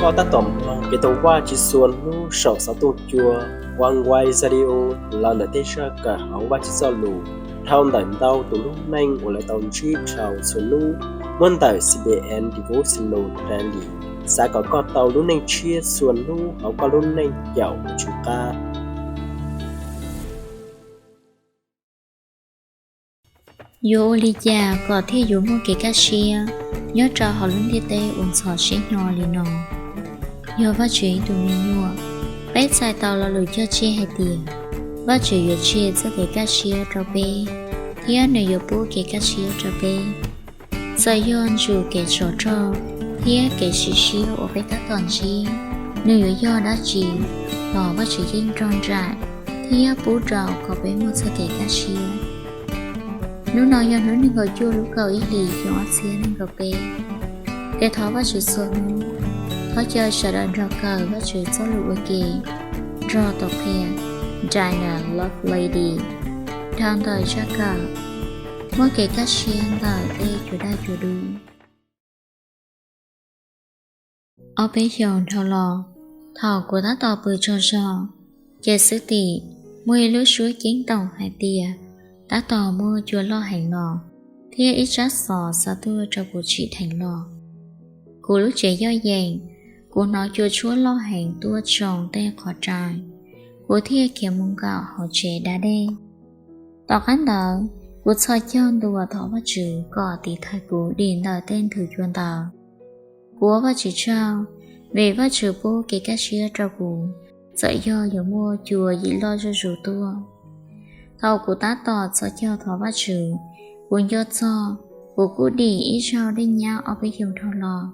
Koj tab tom mloog kev thov Vajtswv txhua hnub saum xov tooj cua Oneway Radio los ntawm tej zaj kawm hauv Vajtswv Txojlus dhau ntawm ntau tus lub neej uas lawv tau ntsib dhau txhua hnub, muab ntawm C B N Devotional Daily. Xav kom koj tau lub neej tshiab txhua hnub hauv koj lub neej caum tus Tswv qab. Yuav ua li cas kom thiaj yuav muaj kev kaj siab nyob rau hauv lub ntiaj teb uas ntxhov siab hnyo li no? Yog Vajtswv ib tug me nyuam, peb txais tau lo lus cog tseg hais tias Vajtswv yuav tseg txoj kev kaj siab rau peb, thiab nws yuav pub kev kaj siab rau peb. Txawm yog ntsum kev tsov rog thiab kev sim siab uas peb tab tom ntsib, nws yuav yog dab tsi los Vajtswv yeej nrog nraim thiab pub rau kom peb muaj txoj kev kaj siab. Hnub no yog hnub nees nkaum cuaj lub kaum ib hlis xyoo ob txhiab nees nkaum peb. Kev thov Vajtswv txhua hnub. Thov caw sawv daws nrog kawm Vajtswv Txojlus ua ke nrog tus qhia Diana Lovelady dhau ntawm zaj kawm Muaj kev kaj siab ntawm tej cua daj cua dub. Ob peb xyoos dhau los, thaum kuv tab tom pw tsaug zog, ces xwb tim muaj ib lub suab ceeb toom hais tias tab tom muaj cua loj heev los, thiab ib tsab xov xa tuaj rau kuv tsim dheev los. Kuv lub tsev yoj yees, kuv hnov cua tshuab loj heev tuaj tsoo tej qhov rai, kuv thiaj khiav mus nkaum hauv tsev da dej. Tom qab ntawd, kuv txhos caug ntua thov Vajtswv kom tiv thaiv kuv dim ntawm tej nthwv cua ntawd. Kuv ua Vajtswv tsaug, vim Vajtswv pub kev kaj siab rau kuv, txawm yog yuav muaj cua yim loj zuj zus tuaj. Thaum kuv tab tom txhos caug thov Vajtswv, kuv nco txog kuv kuj dim ib zaug dej nyab ob peb xyoos dhau los.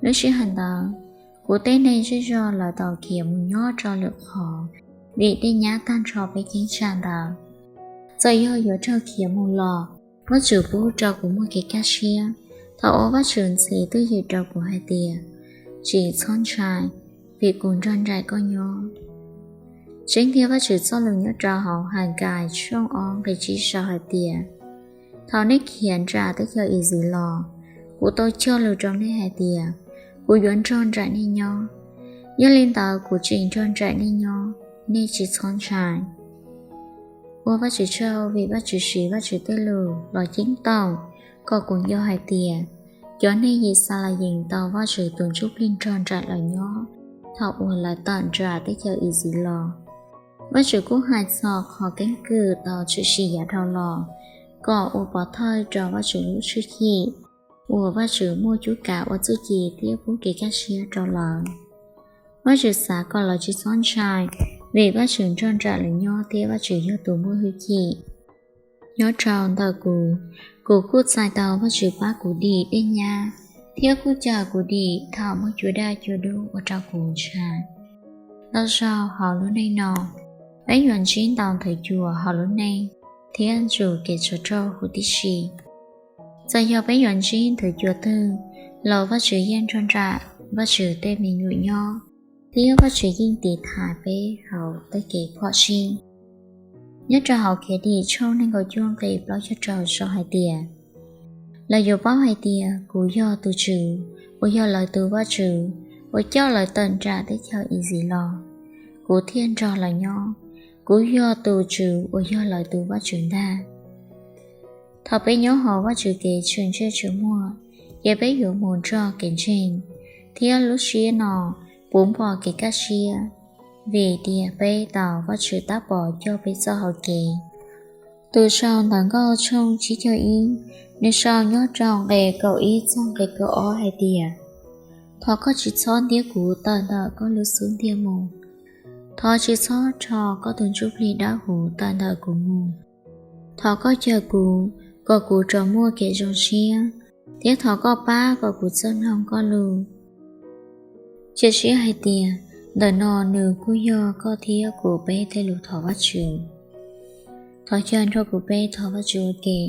Lub sij hawm ntawd, kuv tej neeg zej zog lawv tau khiav mus nyob rau lwm qhov, vim dej nyab tag nrho peb cheeb tsam ntawd. Txawm yog yuav raug khiav mus los, Vajtswv pub rau kuv muaj kev kaj siab. Thaum ua Vajtswv ntxiv twj ywm rau kuv hais tias, tsis txhob ntshai, vim kuv nrog nraim koj nyob. Tseeb tiag, Vajtswv Txojlus nyob rau hauv Hakai tshooj ob nqe tsib sau hais tias, thaum nej khiav nram teb chaws Iziv los, kuv tau cog lus rau nej hais tias, kuv yuav nrog nraim nej nyob. Yog li ntawd, kuv tseem nrog nraim nej nyob, nej tsis txhob ntshai. Ua Vajtswv tsaug, vim Vajtswv siv Vajtswv tej lus los ceeb toom kom kuv nco hais tias, cov neeg Yixalayees tau Vajtswv tus Ntsuj Plig nrog nraim lawv nyob thaum uas lawv tawm nram teb chaws Iziv los. Vajtswv kuj hais txog qhov keeb kwm tau tshwm sim yav dhau los kom ua pov thawj rau Vajtswv lub hwj chim uas Vajtswv muaj cuab kav ua txuj ci thiab pub kev kaj siab rau lawv. Vajtswv xav kom lawv tsis txhob ntshai, vim Vajtswv nrog nraim lawv nyob thiab Vajtswv yog tus muaj hwj chim. Nyob rau ntawm kuv, kuv kuj txais tau Vajtswv pab kuv dim dej nyab, thiab kuj cawm kuv dim thaum muaj cua daj cua dub ua rau kuv ntshai. Ntau zaug hauv lub neej no, peb yuav ntsib ntau nthwv cua hauv lub neej thiab ntsum kev tsov rog huv tib si. Txawm yog peb yuav ntsib nthwv cua twg los Vajtswv yeej nrog nraim, Vajtswv tej me nyuam nyob, thiab Vajtswv yeej tiv thaiv peb hauv tej kev phom sij. Nyob rau hauv Khiavdim tshooj nees nkaum cuaj nqe plaub caug rau sau hais tias, lawv yuav paub hais tias kuv yog tus Tswv uas yog lawv tus Vajtswv, uas coj lawv tawm nram teb chaws Iziv los, kuv thiaj nrog lawv nyob. Kuv yog tus Tswv uas yog lawv tus Vajtswv ntag. Thaum peb nyob hauv Vajtswv kev tshwm ntsej tshwm muag, ces peb yuav mus nrog kev ntseeg, thiab lub siab no puv npo kev kaj siab, vim tias peb tau Vajtswv tab pov coj peb txoj hau kev. Tus sau Ntawv Nkauj tshooj tsib caug ib, nws sau nyob rau nqe kaum ib txog nqe kaum ob hais tias, thov koj tsis txhob ntiab kuv tawm ntawm koj lub xub ntiag mus. Thov tsis txhob rho koj tus Ntsuj Plig Dawb Huv tawm ntawm kuv mus. Thov koj cawm kuv kom kuv rov muaj kev zoo siab, thiab thov koj pab kom kuv txawj mloog koj lus. Cia siab hais tias ntawm no nws kuj yog koj thiab kuv peb tej lus thov Vajtswv. Thov caw nrog kuv peb thov Vajtswv ua ke.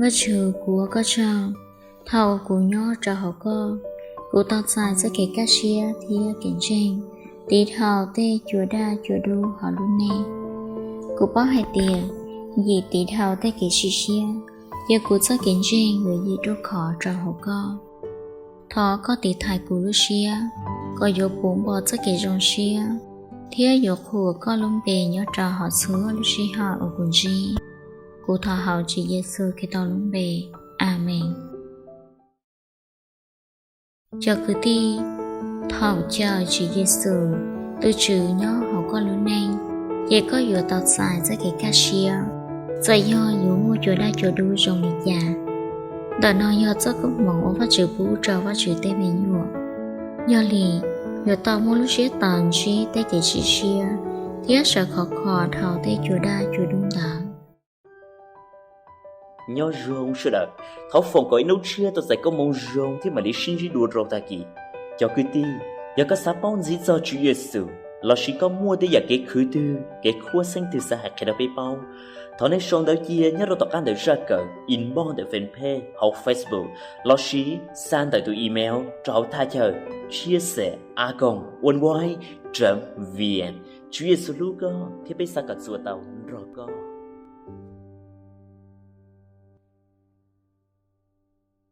Vajtswv, kuv ua koj tsaug. Thaum uas kuv nyob rau hauv koj, kuv tau txais txoj kev kaj siab thiab kev ntseeg tiv dhau tej cua daj cua dub hauv lub neej. Kuv paub hais tias, yim tiv dhau tej kev sim siab, ces kuv txoj kev ntseeg yuav yim ruaj khov rau hauv koj. Thov Koj tiv thaiv kuv lub siab, kom yuav puv npo txoj kev zoo siab thiab yuav qhuas Koj lub npe nyob rau hauv txhua lub sij hawm uas kuv ntsib. Kuv thov hauv Tswv Yexus Khetos lub npe, Amees. Cov kwv tij, thaum caw Tswv Yexus, tus Tswv nyob hauv koj lub neej, ces koj yuav tau txais txoj kev kaj siab, txawm yog yuav muaj cua daj cua dub zoo li cas. Ntawm no yog txoj koob hmoov uas Vajtswv pub rau Vajtswv tej me nyuam. Yog li, yuav tau muaj lub siab tawv ntsib tej kev sim siab thiab sawv khov kho dhau tej cua daj cua dub ntawd. Nyob zoo sawv daws, thov foom kom ib hnub tshiab tau txais koob hmoov zoo thiab mam li sib ntsib dua rau tag kis. Cov kwv tij, yog koj xav paub ntxiv txog Tswv Yexus lossis koj muaj tej yam kev khwv twg, kev khuab xeeb twg xav hais qhia rau peb paub, thov nej sau ntawv cia nyob rau tom qab ntawm zaj kawm, inbox ntawm fanpage hauv Facebook lossis xa ntawm tus email rau hauv thaj chaw chia sẻ a còng oneway chấm vn. Tswv Yexus hlub koj thiab peb xav kom txuas tau nrog koj.